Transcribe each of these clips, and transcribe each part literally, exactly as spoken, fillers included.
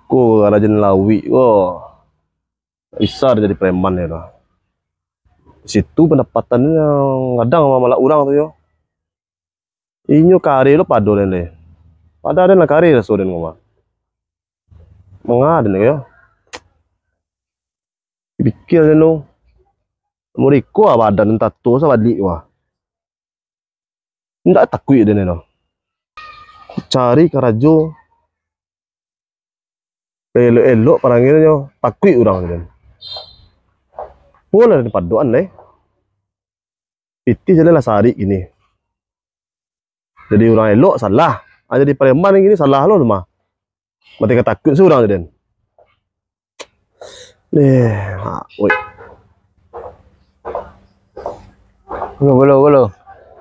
Ko karajo lauik ko. Bisa jadi preman yo tu. Situ pendapatan ni yang kadang mamalak urang tu yo. Inyo kareh lo pado den deh. Padahal den lah kareh raso den ko mah. Manga den ko yo. Pikir den tu. Muriko ah badan tato sabalik wah. Indak takuik den tu. Cari karajo elok-elok parangainyo, takuik urang tu den. Polah den padoan lai. Pitih jalan lah sarik kini. Jadi urang elok salah. Ah, jadi preman kini salah lo tu mah. Mati ka takuik surang tu den. Eh, ha, oi. Gulo, gulo, gulo.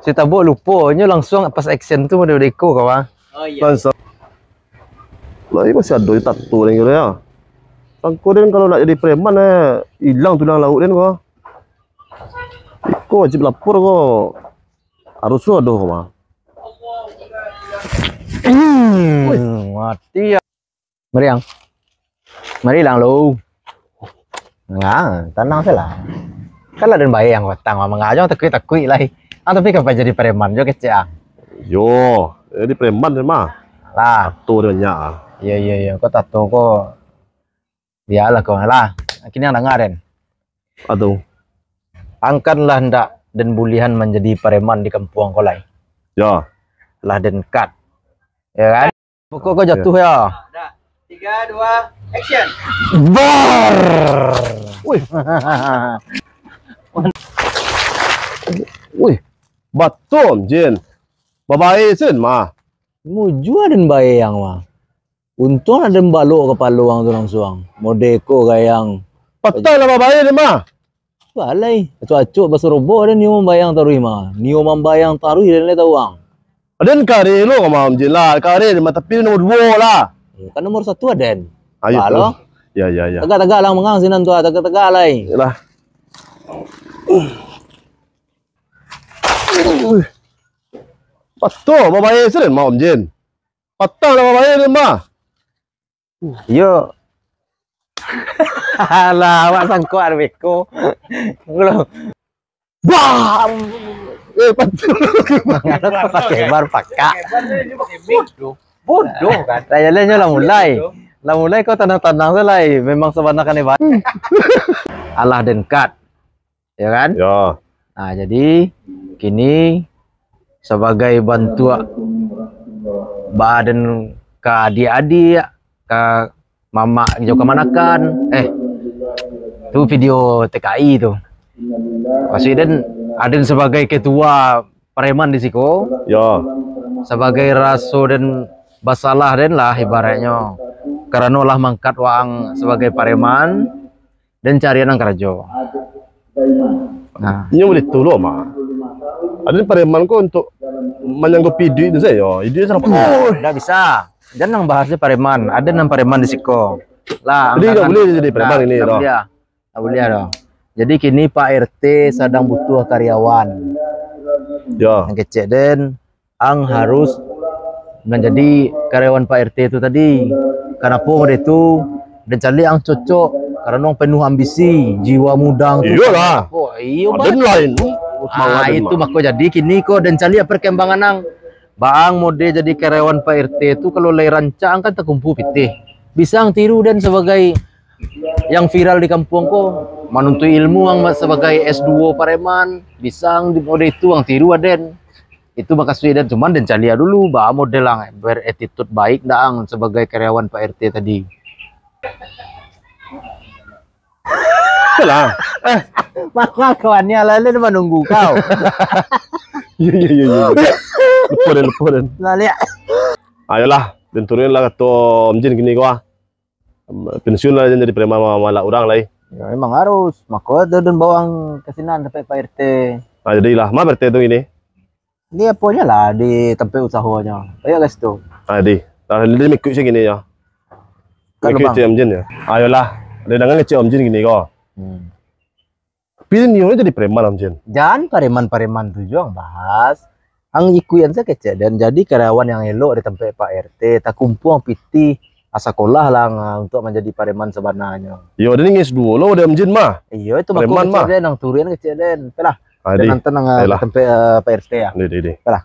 Si Tabok lupo, nyo langsuang pas action tu model deko kawan. Oh iya. Langsung. Lai masih ado tato den kiro yo. Sangko den kalau nak jadi preman eh, ilang tulang lauk den ko. Iko wajib lapor ko. Harus ado ko mah. Hmm, mati ya. Mari ang. Mari lang lo. Nah, tanang salah. Kan lah den bae ang batang mah mangajo takuik-takuik lai. Ah, tapi kapan jadi preman jo kecek ah. Yo, jadi preman mah. Lah. Tato dia banyak ah. Iya iya iya, kau tato kau. Bialah kau lah. Kini ang danga den. Aduh. Angkanlah ndak den bulihan manjadi pareman di kampuang ko lai. Ya. Lah den cut. Ya kan? Pokok ko jatuh ya. Dah. Tiga, dua, action. Bar. Wih. Wih. Batum, Jin. Babae sen mah. Mujua den bae yang mah. Untuang aden balok kapalo ang tu langsuang. Mode ko gayang. Patang lah babae den mah. Balai, acok-acok basarobo den nio mambayang taruih mah. Nio mambayang taruih den lai tahu ang. Aden kare lo ka malam je lah. Kare den mah tapi nomor duo lah. Eh, kan nomor satu aden. Ayo. Balo. Ya ya ya. Tagak-tagak lang mangang sinan tu ah, tagak-tagak lai. Lah. Pato babae seren mah Om Jin. Patang lah babae den mah. Iyo. Alah, awak sangkok ada beko. Belum. Wah. Eh, pato. Mangano kau pakai bar pakak. Bodoh. Bodoh kan. Lah jalan nyo lah mulai. Lah mulai kau tanang-tanang tu lai. Memang sabana kan hebat. Alah den cut. Ya kan? Ya. Nah, jadi kini sabagai bantuak baa den ka adiak-adiak, ka mamak jo kamanakan, eh, tu video T K I tu. Maksud den, aden sabagai ketua pareman di siko, ya, sabagai raso den basalah den lah ibaratnyo, karano lah mangkat waang sabagai pareman, den carian ang karajo. Nah. Inyo buliah tu lo mah. Aden pareman ko untuk manyanggopi iduik tu sajo. Iduik sanang. Ndak bisa. Jan nang bahas pareman. Aden nang pareman di siko. Lah, jadi ndak buliah jadi pareman ini, ndak buliah. Ndak buliah doh. Jadi kini Pak R T sadang butuh karyawan. Ya. Nang kecek den, ang harus manjadi karyawan Pak R T tu tadi. Kanapo mode tu? Den caliak ang cocok, karano ang penuh ambisi, jiwa muda ang tu. Iyolah. Oh, iyo, aden lain. Ah, itu mako jadi kini ko den caliak perkembangan ang. Baang mode jadi karyawan Pak R T tu kalau lai rancak ang kan takumpu pitih. Bisa ang tiru den sabagai yang viral di kampuang ko, manuntut ilmu ang sabagai S duo pareman, bisa ang di mode itu ang tiru aden. Itu makasuik den, cuman den caliak dulu, baa model ang, beretitut baik ndak ang sabagai karyawan Pak R T tadi. Lah. Eh. Maka kawan ni ala-ala dia menunggu kau. Iya iya iya iya. Lupa den, lupa den. Lah lihat. Ayolah, den turunin lah kato Om Jin kini ko ah. Pensiun lah jadi preman ma-, malak urang lai. Ya, memang harus. Mako tu den bawang ka sinan sampai Pak R T. Ah, jadilah. Ma Pak R T tu ini? Di aponyo lah, di tampek usahonyo. Ayo ka situ. Ah, di. Lah, dia mikuik sih gini ya. Kan mikuik bang. Cik Om Jin ya. Ayolah. Dia dengar cik Om Jin gini ko. Hmm. Tapi nio jadi preman Om Jin. Jan pareman-pareman tu juo ang bahas. Ang ikuian sa kecek dan jadi karyawan yang elok di tampek Pak R T, takumpuang pitih, Asakolah lah nga, untuak manjadi pareman sabananyo. Yo, den ingin duo lo, den jin mah. Iyo, itu mako Pareman kecek mah. den, nang turian kecek den. Apalah. Ah, Den di. nonton nang Ayolah. Tempat uh, Pak R T ya. Di, di, di. Apalah.